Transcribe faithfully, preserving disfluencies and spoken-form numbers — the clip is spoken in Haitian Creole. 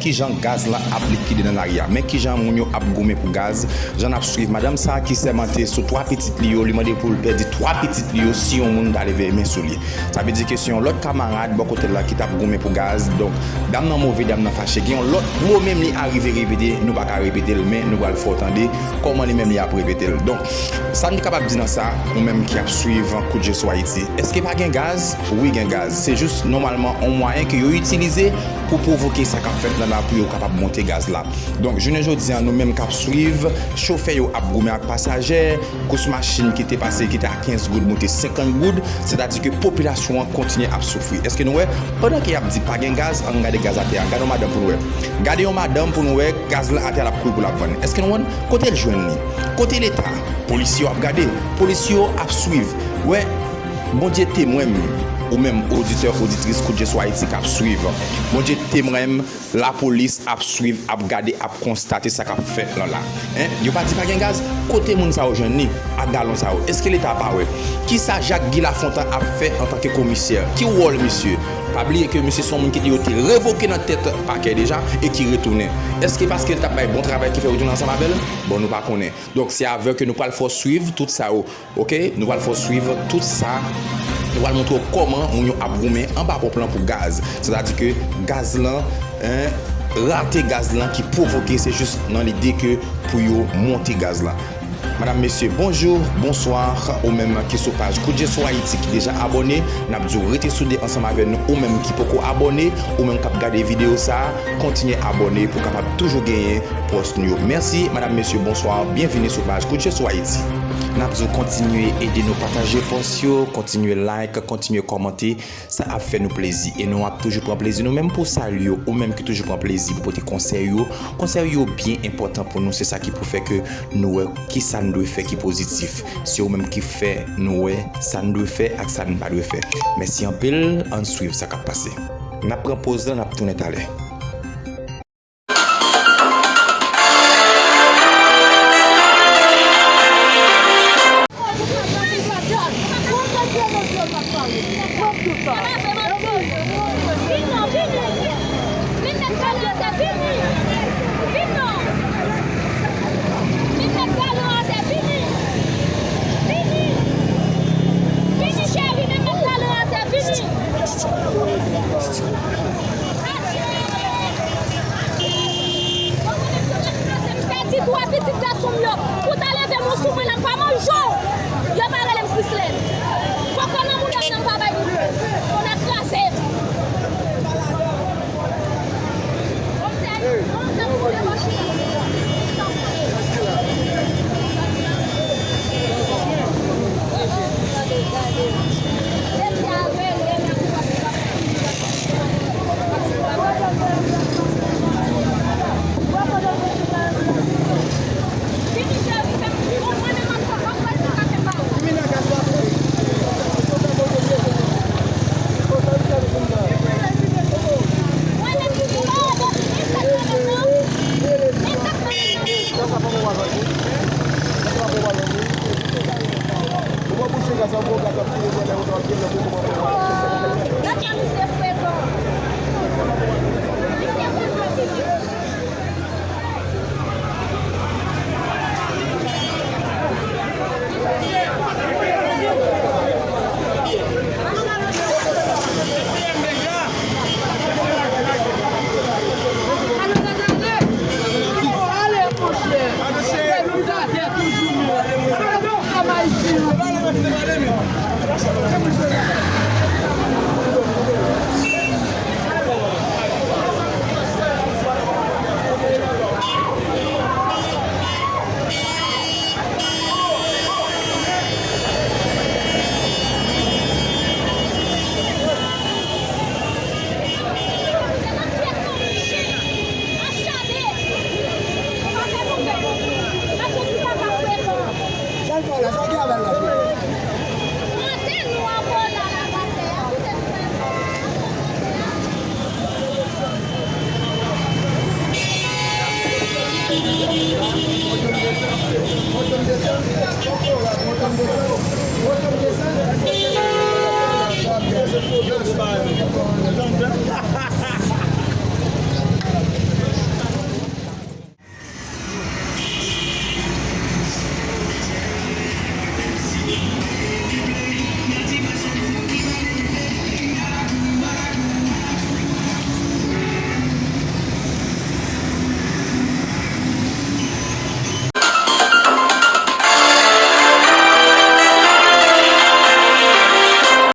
Kijan gaz lan ap likide nan lari a. Men kijan moun yo ap goumen pou gaz. Jan n ap swiv madanm sa a ki sèmante sou twa pitit li yo, li mande pou l pèdi twa pitit li yo si yon moun ta leve men sou li. Sa vle di ke se yon lòt kamarad bò kote l la ki t ap goumen pou gaz. Donk, dam nan move, dam nan fache. Gen yon lòt mo menm li arive repete, nou pa ka repete l, men nou pral fè w tande kòman li menm li ap repete l. Donk, sa n kapab di nan sa, ou menm ki ap swiv Kout Je sou Ayiti, èske pa gen gaz? Wi, gen gaz. Se jis nòmalman yon mwayen ke yo itilize pou pwovoke sa k ap fèt lan la pou yo kapab monte gaz la. Donk, jounen jodi a, nou menm k ap swiv, chofè yo ap goumen ak pasaje, kous machin ki te pase, ki te a kenz goud, moute senkant goud, sètadi ke popilasyon an kontinye ap soufri. Èske nou wè, pandan ke y ap di pa gen gaz, ann gade gaz atè a. Gade yon madanm pou nou wè. Gade yon madanm pou nou wè, gaz lan atè a l ap kouri pou l ap vann. Èske nou wè, kote l jwenn li? Kote Leta? Polisye yo ap gade. Polisye yo ap swiv. Wè, Bondye temwen m, ou menm oditè, oditris Kout Je sou Ayiti k ap swiv. Bondye temwen m, lapolis ap swiv, ap gade, ap konstate sa k ap fèt lan la. Hein? Yo pa di pa gen gaz? Kote moun sa yo jwenn li? Ak galon sa yo? Èske Leta pa wè? Kisa Jak Gi Lafontan ap fè antanke komisè? Ki wòl misye? Pa bliye ke misye se yon moun ki te, yo te revoke nan tèt pakè deja e ki retounen. Èske paske l t ap bay bon travay ki fè yo retounen ansanm avè l? Bon, nou pa konnen. Donk, se avè w ke nou pral fè w swiv tout sa yo. Oke, nou pral fè w swiv tout sa. Nou pral montre w kòman moun yo ap goumen anba ponp lan pou gaz. Sètadi ke gaz lan, hein, rate gaz lan ki pwovoke, se jis nan lide ke pou yo monte gaz lan. Madam, mesye, bonjou, bonswa, ou menm ki sou paj Kout Je sou Ayiti ki deja abòne, n ap di w rete soude ansanm avè nou, ou menm ki poko abòne, ou menm k ap gade videyo sa a, kontinye abòne pou w kapab toujou genyen pòs nou yo. Mèsi, madam, mesye, bonswa, byenvini sou paj Kout Je sou Ayiti. N ap di w kontinye ede nou pataje pòs yo, kontinye like, kontinye kòmante, sa ap fè nou plezi e nou ap toujou pran plezi nou menm pou w salye w, ou menm ki toujou pran plezi pou pote konsèy yo. Konsèy yo byen enpòtan pou nou, se sa ki pou fè ke nou wè kisa n dwe fè ki pozitif. Se ou menm ki fè nou wè sa n dwe fè ak sa n pa dwe fè. Mèsi anpil, ann swiv sa k ap pase. N ap pran poz lan, n ap tounen talè. Vin non, vini. Vin met galon atè, vini. Vin non. Vin met galon atè, vini. Vini. Vini, cheri, vin met galon atè, vini. Pèdi twa pitit gason m yo. Ou ta leve men w sou mwen la, m pa manje w. Yo pa rele m Krislèn. Kòkò nan mouda m nan, m pa bay nou. Ou nan kraze m.